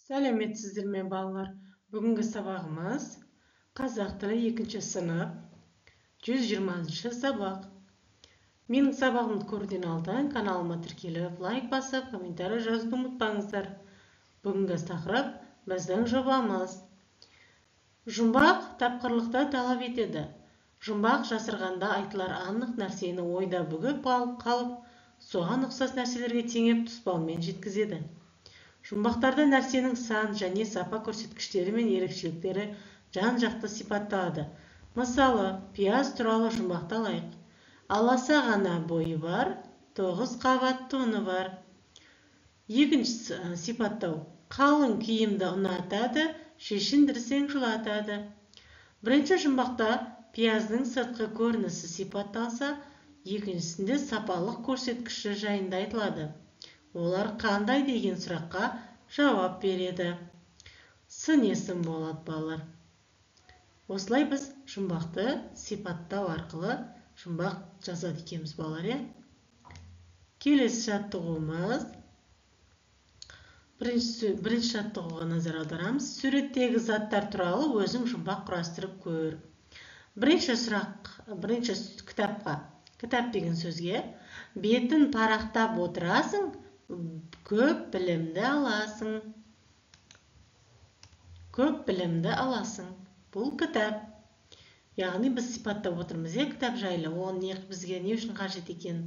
Сәлеметсіздер ме, балалар! Бүгінгі сабағымыз қазақ тілі, екінші сынып, 120 сабақ. Менің сабағымды көруден алдын каналыма тіркеліп, лайк басып, комментарий жазуды ұмытпаңыздар. Бүгінгі тақырып — біздің жобамыз. Жұмбақ тапқырлықты талап етеді. Жұмбақ жасырғанда айтылар анық нәрсені ойда бүгіп қалып, соған ұқсас нәрселерге теңеп, тұспалмен жеткізеді. Жұмбақтарда нәрсенің сан және сапа көрсеткіштері мен ерекшеліктері жан-жақты сипатталады. Мысалы, пияз туралы жұмбақты алайық. Аласа ғана бойы бар, 9 қабат тоны бар. Екінші сипаттау: қалың киімді ұнатады, шешіндірсең, жылатады. Бірінші жұмбақта пияздың сыртқы көрінісі сипатталса, екіншісінде сапалық көрсеткіші жайында айтылады. Олар қандай деген сұраққа жауап береді. Сын есім болады, балалар. Осылай біз жұмбақты сипаттау арқылы жұмбақ жазады екенбіз, балалар, иә. Келесі жаттығуымыз. Бірінші жаттығуға назар аударамыз. Суреттегі заттар туралы өзің жұмбақ құрастырып көр. Бірінші сұрақ, бірінші кітапқа, кітап деген сөзге бетін парақтап отырасың, көп білімді аласың. Көп білімді аласың. Бұл кітап. Яғни біз сипаттап отырмыз, иә, кітап жайлы. Ол не, бізге не үшін қажет екенін.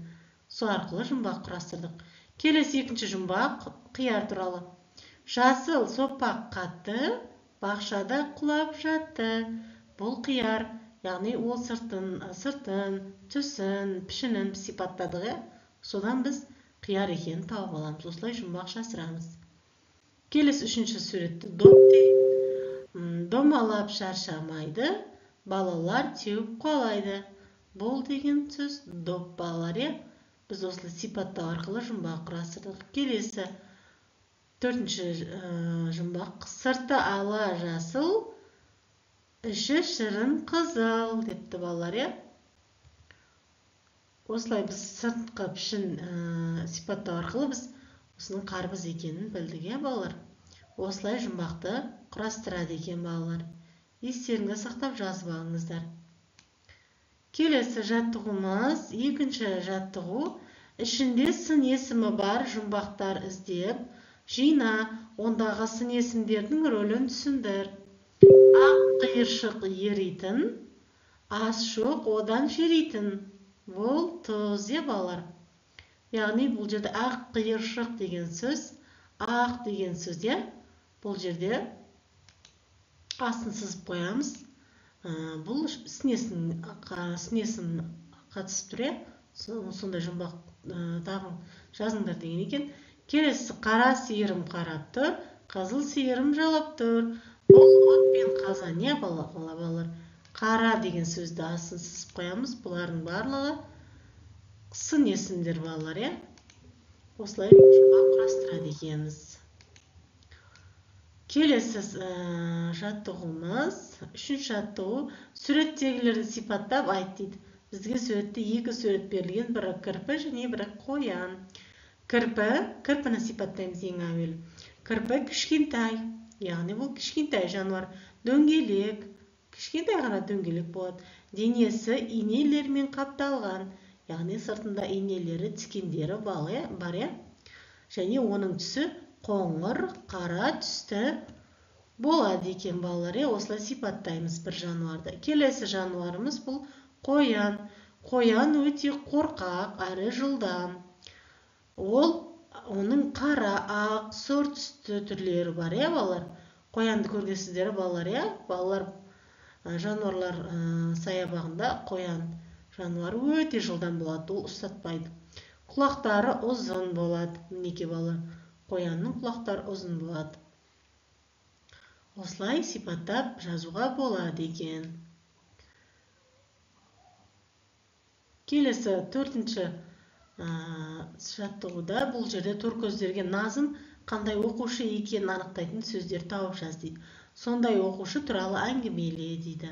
Сол арқылы жұмбақ құрастырдық. Келесі екінші жұмбақ қияр туралы. Жасыл сопақ қатты, бақшада құлап жатты. Бұл қияр, яғни ол сыртын, түсін, пішінін сипаттадық, иә. Содан біз қияр екенін тауып аламыз. Осылай жұмбақ жасырамыз. Келесі үшінші суретті доп деген. Домалап шаршамайды, балалар теуіп қалайды. Бұл деген сөз доп, балалар, иә. Біз осылай сипаттау арқылы жұмбақ құрастырдық. Келесі төртінші жұмбақ: сырты ала жасыл, іші шырын қызыл депті, балалар, иә. Осылай біз сыртқы пішін сипаттау арқылы біз осының қарбыз екенін білдік, иә, балалар. Осылай жұмбақты құрастырады екен балалар. Естеріңізде сақтап, жазып алыңыздар. Келесі жаттығуымыз, екінші жаттығу: ішінде сын есімі бар жұмбақтар іздеп жина, ондағы сын есімдердің рөлін түсіндір. Ақ қиыршық еритін, ас жоқ одан жеритін. Бұл тұз, иә, балалар. Яғни бұл жерде ақ қиыршық деген сөз, ақ деген сөз, иә. Бұл жерде астын сызып қоямыз. Бұл сын есім қатысып тұр, иә. Сондай жұмбақ табың, жазыңдар деген екен. Келесі: қара сиырым қарап тұр, қызыл сиырым жалап тұр. Бұл от пен қазан, иә, балалар. Қара деген сөзді астын сызып қоямыз. Бұлардың барлығы сын есімдер, балалар, иә. Осылай жұмбақ құрастырады екенбіз. Келесі жаттығуымыз, үшінші жаттығу: суреттегілерді сипаттап айт дейді. Бізге суретте екі сурет берілген, бірі кірпі және бірі қоян. Кірпіні сипаттаймыз ең әуелі. Кірпі кішкентай, яғни бұл кішкентай жануар, дөңгелек, кішкентай ғана дөңгелек болады. Денесі инелермен қапталған, яғни сыртында инелері, тікендері бар, иә. Және оның түсі қоңыр, қара түсті болады екен, балалар, иә. Осылай сипаттаймыз бір жануарды. Келесі жануарымыз бұл қоян. Қоян өте қорқақ әрі жылдам. Оның қара, ақ, сұр түсті түрлері бар, иә, балалар. Қоянды көргенсіздер, балалар, иә. Балалар, жануарлар саябағында қоян жануары өте жылдам болады, ол ұстатпайды. Құлақтары ұзын болады, мінекей, балалар. Қоянның құлақтары ұзын болады. Осылай сипаттап жазуға болады екен. Келесі төртінші жаттығуда бұл жерде торкөздерге Назым қандай оқушы екенін анықтайтын сөздер тауып жаз дейді. Сондай оқушы туралы әңгімеле дейді.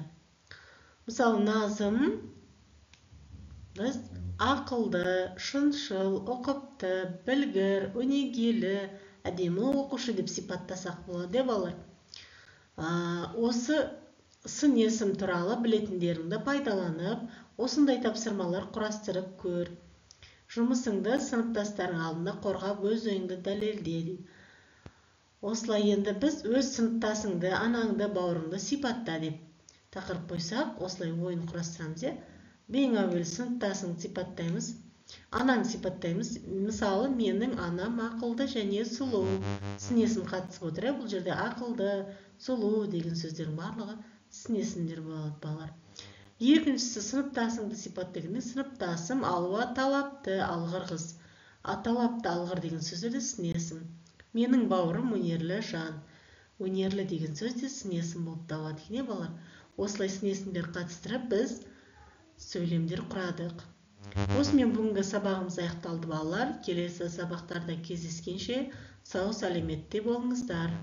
Мысалы, Назым біз ақылды, шыншыл, ұқыпты, білгір, өнегелі, әдемі оқушы деп сипаттасақ болады, балалар. Осы сын есім туралы білетіндеріңді пайдаланып, осындай тапсырмалар құрастырып көр. Жұмысыңды сыныптастарың алдында қорғап, өз ойыңды дәлелде дейді. Осылай енді біз өз сыныптасыңды, анаңды, бауырыңды сипатта деп тақырып қойсақ, осылай ойын құрастырамыз, иә. Ең әуелі сыныптасыңды сипаттаймыз, анаңды сипаттаймыз. Мысалы, менің анам ақылды және сұлу. Сын есім қатысып отыр, иә, бұл жерде ақылды, сұлу деген сөздердің барлығы сын есімдер болады, балалар. Екіншісі, сыныптасыңды сипат дегенде, сыныптасым Алуа талапты, алғыр қыз. Талапты, алғыр деген сөздер де сын есім. Менің бауырым өнерлі жан. Өнерлі деген сөз де сын есім болып табылады екен, балалар. Осылай сын есімдер қатыстырып, біз сөйлемдер құрадық. Осымен бүгінгі сабағымыз аяқталды, балалар. Келесі сабақтарда кездескенше сау сәлеметте болыңыздар.